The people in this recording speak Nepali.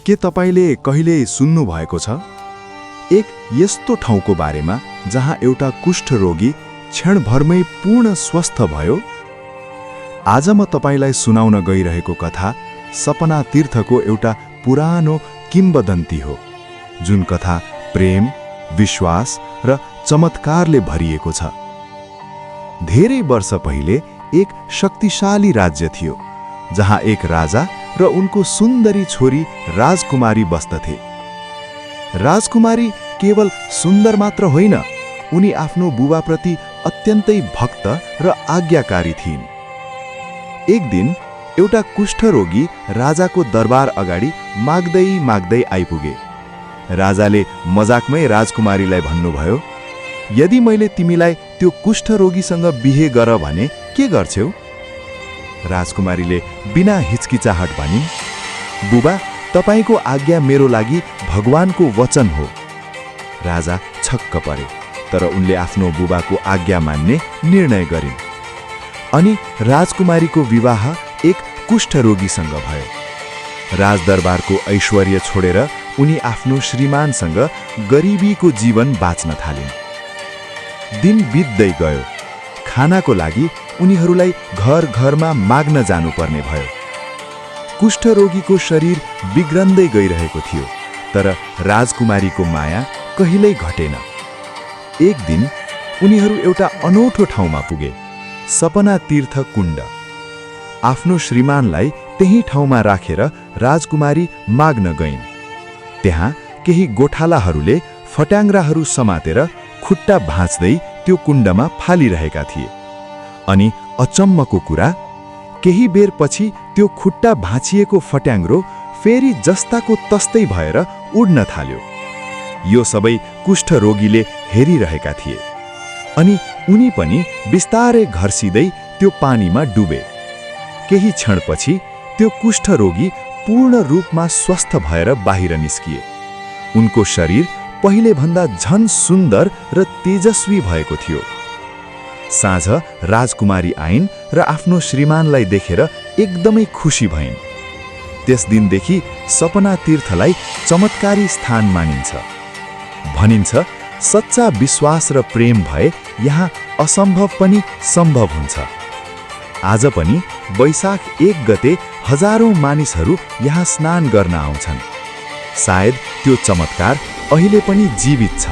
के तपाईले कहिले सुन्नु भएको छ एक यस्तो ठाउँको बारेमा जहाँ एउटा कुष्ठरोगी क्षणभरमै पूर्ण स्वस्थ भयो? आज म तपाईलाई सुनाउन गइरहेको कथा सपना तीर्थको एउटा पुरानो किम्वदन्ती हो, जुन कथा प्रेम, विश्वास र चमत्कारले भरिएको छ। धेरै वर्ष पहिले एक शक्तिशाली राज्य थियो, जहाँ एक राजा र उनको सुन्दरी छोरी राजकुमारी बस्दथे। राजकुमारी केवल सुन्दर मात्र होइन, उनी आफ्नो बुबाप्रति अत्यन्तै भक्त र आज्ञाकारी थिइन्। एक दिन एउटा कुष्ठरोगी राजाको दरबार अगाडि माग्दै माग्दै आइपुगे। राजाले मजाकमै राजकुमारीलाई भन्नुभयो, यदि मैले तिमीलाई त्यो कुष्ठरोगीसँग बिहे गर भने के गर्छौ? राजकुमारीले बिना हिचकिचाहट भनिन्, बुबा, तपाईको आज्ञा मेरो लागि भगवानको वचन हो। राजा छक्क परे, तर उनले आफ्नो बुबाको आज्ञा मान्ने निर्णय गरिन्। अनि राजकुमारीको विवाह एक कुष्ठरोगीसँग भयो। राजदरबारको ऐश्वर्य छोडेर उनी आफ्नो श्रीमानसँग गरिबीको जीवन बाँच्न थालिन्। दिन बित्दै गयो। खानाको लागि उनीहरूलाई घर घरमा माग्न जानुपर्ने भयो। कुष्ठरोगीको शरीर बिग्रन्दै गइरहेको थियो, तर राजकुमारीको माया कहिल्यै घटेन। एक दिन उनीहरू एउटा अनौठो ठाउँमा पुगे, सपना तीर्थ कुण्ड। आफ्नो श्रीमानलाई त्यही ठाउँमा राखेर राजकुमारी माग्न गइन्। त्यहाँ केही गोठालाहरूले फट्याङ्ग्राहरू समातेर खुट्टा भाँच्दै त्यो कुण्डमा फालिरहेका थिए। अनि अचम्मको कुरा, केही बेरपछि त्यो खुट्टा भाँचिएको फट्याङ्ग्रो फेरि जस्ताको तस्तै भएर उड्न थाल्यो। यो सबै कुष्ठरोगीले हेरिरहेका थिए। अनि उनी पनि बिस्तारै घर्सिँदै त्यो पानीमा डुबे। केही क्षणपछि त्यो कुष्ठरोगी पूर्ण रूपमा स्वस्थ भएर बाहिर निस्किए। उनको शरीर पहिलेभन्दा झन सुन्दर र तेजस्वी भएको थियो। साँझ राजकुमारी आइन् र आफ्नो श्रीमानलाई देखेर एकदमै खुसी भइन्। त्यस दिनदेखि सपना तीर्थलाई चमत्कारी स्थान मानिन्छ। भनिन्छ, सच्चा विश्वास र प्रेम भए यहाँ असम्भव पनि सम्भव हुन्छ। आज पनि वैशाख 1 गते हजारौं मानिसहरू यहाँ स्नान गर्न आउँछन्। सायद त्यो चमत्कार अहिले पनि जीवित छ।